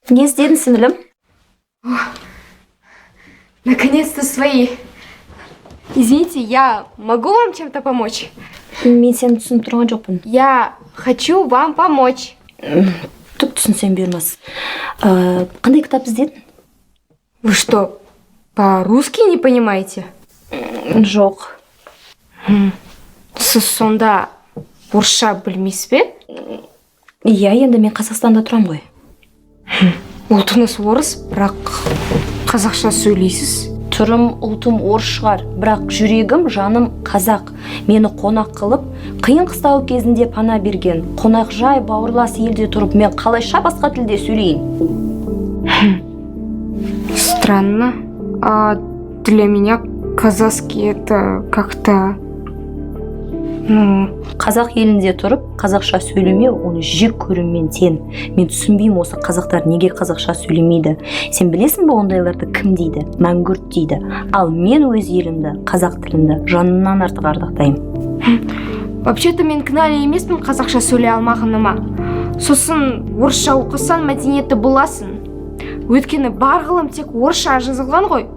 Не іздедің, сіңілім? Наконец-то свои. Извините, я могу вам чем-то помочь? Мен сені түсініп тұрған жоқпын. Я хочу вам помочь. Түк түсінсем бұйырмас. Қандай кітап іздедің? Вы что, по-русски не понимаете? Жоқ. Сіз сонда орысша білмейсіз бе? Иә, енді мен Қазақстанда тұрамын ғой. Ұлтыңыз орыс, бірақ қазақша сөйлейсіз. Түрім, ұлтым орыс шығар, бірақ жүрегім, жаным қазақ. Мені қонақ қылып, қиын қыстау кезінде пана берген қонақжай, бауырлас елде тұрып, мен қалайша басқа тілде сөйлейін? Странно. А для меня казахский это как-то, ну. Қазақ елінде тұрып, қазақша сөйлемеу, оны жек көрумен тең. Мен түсінбеймін, осы қазақтар неге қазақша сөйлемейді? Сен білесің бе, ондайларды кім дейді? Мәңгүрт дейді. Ал мен өз елімді, қазақ тілімді жанымнан артық ардақтаймын. Вообще-то мен кінәлі емеспін қазақша сөйлей алмағаныма. Сосын орысша оқысаң, мәдениетті боласың. Өйткені бар ғылым тек орысша жазылған ғой.